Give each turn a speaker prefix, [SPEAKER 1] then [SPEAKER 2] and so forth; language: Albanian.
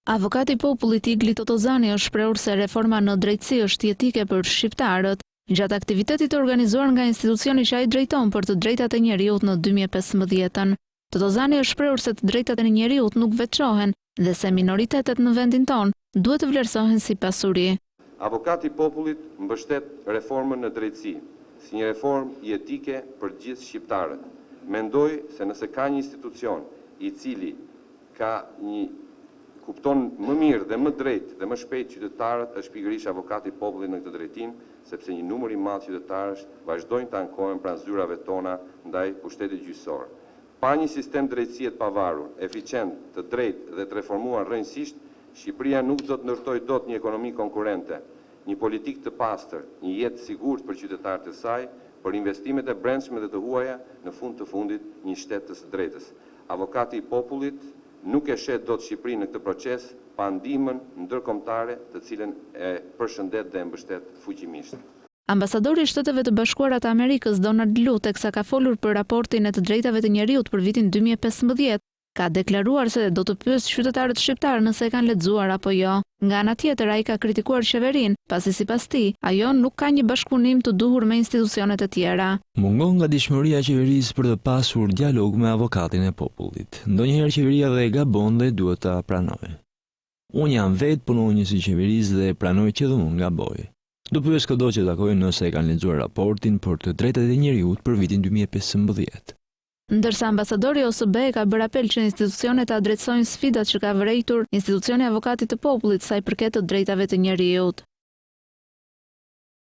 [SPEAKER 1] Avokati i Popullit Igli Totozani është shprehur se reforma në drejtësi është jetike për shqiptarët, gjatë aktivitetit të organizuar nga institucioni që ai drejton për të drejtat e njeriut në 2015-ën. Totozani është shprehur se të drejtat e njeriut nuk veçohen dhe se minoritetet në vendin tonë duhet të vlerësohen si pasuri.
[SPEAKER 2] Avokati i Popullit mbështet reformën në drejtësi, si një reformë jetike për të gjithë shqiptarët. Mendoj se nëse ka një institucion i cili ka një kupton më mirë dhe më drejt dhe më shpejt qytetarët është pikërisht Avokati i Popullit në këtë drejtim, sepse një numër i madh qytetarësh vazhdojnë të ankohen pranë zyrave tona ndaj pushtetit gjyqësor. Pa një sistem drejtësie të pavarur, eficient, të drejtë dhe të reformuar rrënjësisht, Shqipëria nuk do të ndërtojë dot një ekonomi konkurrente, një politikë të pastër, një jetë të sigurt për qytetarët e saj, për investimet e brendshme dhe të huaja, në fund të fundit, një shtet të së drejtës. Avokati i Popullit nuk e sheh dot Shqipërinë në këtë proces pa ndihmën ndërkombëtare, të cilën e përshëndet dhe e mbështet fuqimisht.
[SPEAKER 1] Ambasadori i Shteteve të Bashkuara të Amerikës, Donald Lu, teksa ka folur për raportin e të drejtave të njeriut për vitin 2015, ka deklaruar se do të pyesë qytetarët shqiptarë nëse e kanë lexuar apo jo. Nga ana tjetër, ai ka kritikuar qeverinë, pasi sipas tij, ajo nuk ka një bashkëpunim të duhur me institucionet e tjera.
[SPEAKER 3] Mungon gatishmëria e qeverisë për të pasur dialog me avokatin e popullit. Ndonjëherë qeveria dhe gabon dhe duhet ta pranojë. Unë jam vetë punonjës i qeverisë dhe pranoj që dhe unë gaboj. Do pyes këdo që takoj nëse e kanë lexuar raportin për të drejtat e njeriut për vitin 2015.
[SPEAKER 1] Ndërsa ambasadori i OSBE ka bërë apel që institucionet të adresojnë sfidat që ka vërejtur institucioni i Avokatit të Popullit sa i përket të drejtave të njeriut.